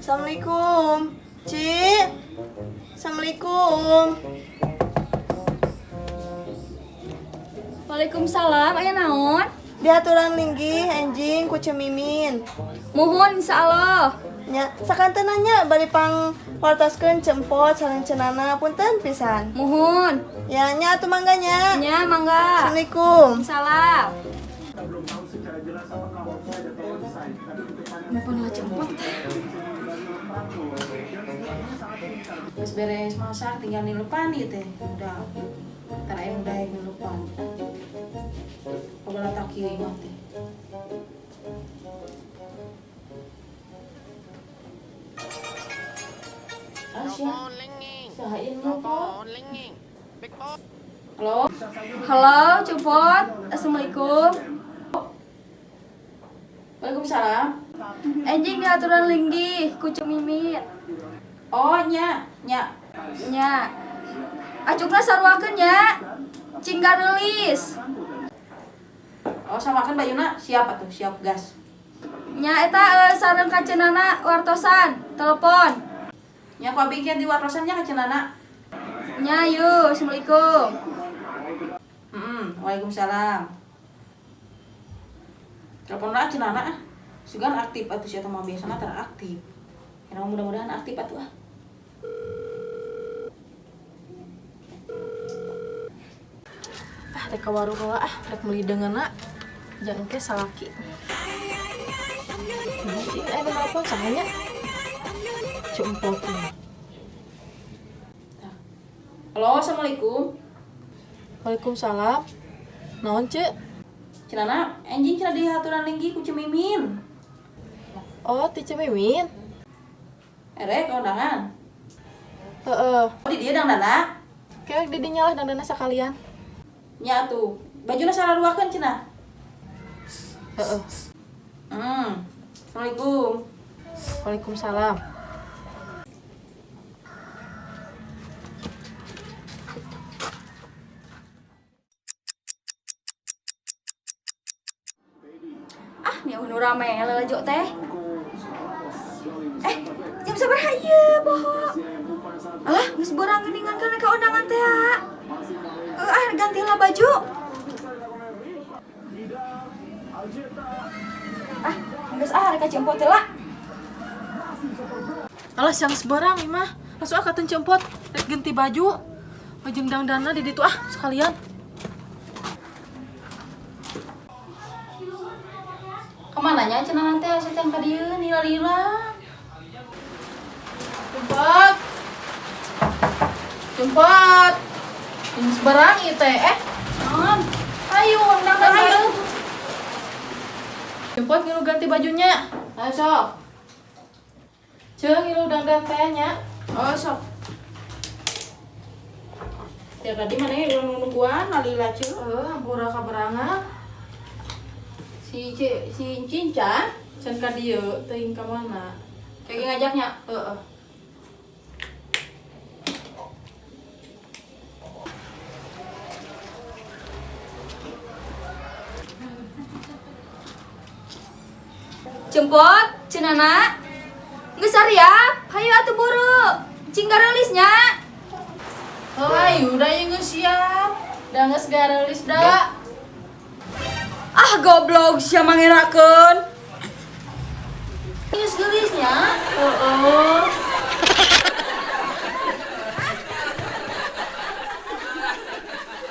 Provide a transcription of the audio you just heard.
Assalamualaikum. Ci. Assalamualaikum. Waalaikumsalam, aya naon? Diaturan linggih enjing ku Ceu Mimin. Muhun insyaallah. Nya, sakantenan nya bari pang wartoskeun Ceu Empot sareng Ceu Nana, punten pisan. Muhun. Ya nya atuh, mangga nya. Nya, mangga. Assalamualaikum. Salam. Mumpun lah Ceu Empot. Geus beres masak, tinggal nilepan ieu teh. Udah. Ntar aya udah nilepan. Kabala kieu imah teh. Asya. Saha ieu nelpon? Halo. Halo, Ceu Empot. Assalamualaikum. Waalaikumsalam. Enjing diaturan linggih ku Ceu Mimin. Oh, nya, nya. Nya. Acukna saruakeun nya. Cing gareulis. Oh, samakan bayuna, siap atuh, siap gas. Nya eta sareng ka Ceu Nana wartosan, telepon. Nya, ku abi ke diwartosan nya ka Ceu Nana. Nya yuk, assalamualaikum. Waalaikumsalam. Telepon lah Ceu Nana ah. Sugan aktif atuh si eta mah, biasana tara aktif. Ya mudah-mudahan aktif atuh ah. Ah, rek ka warung heula ah, rek meuli deungeunna. Jangan ke salaki. Nah, eh nelpon saha nya? Ceu Empot mah. Halo, assalamualaikum. Waalaikumsalam. Naon, Ceu? Ceu Nana, enjing cenah diaturan linggih ku Ceu Mimin. Oh, ti Ceu Mimin. Erek kondangan. Heeh. Oh, di dieu dangdana. Kayak di dinya lah dangdana sakalian. Nya atuh. Bajuna sararuakeun cenah. Heeh. Assalamualaikum. Waalaikumsalam. Ah, nya nu rame lalajo teh. Eh, jam sabaraha ieu poho? Alah, geus beurang geuningan kana ka undangan teh. Ah, ah ganti lah baju. Ah, geus ah rek ka Ceu Empot lah. Alah, siang sebarang ieu mah. Langsung ah ka Ceu Empot, rek ganti baju. Baju dangdana di ditu ah sekalian. Kemana nya cenah nanti asa can ka dieu nila-lila. Jemput. Jemput. Ini sebarang ieu teh. Eh, Naon? Ayo dangdan Ayo. bareng. Jemput ngilu ganti bajunya. Ayo sok. Ceung ngilu dangdan teh nya. Oh, sok. Ya tadi mana ya udah nungguan lila ceu. Heuh, hampura kaberangan. Si si Cinca Can ka dieu teuing ka mana. Kayak ngajaknya. Heeh. Ceu Empot, Ceu Nana. Geus siap, hayu atuh buru. Cing gareulis nya. Oh, ayo udah ieu geus siap. Da geus gareulis da. Ah, goblok sia mangerakeun. Geus geulis nya. Heeh.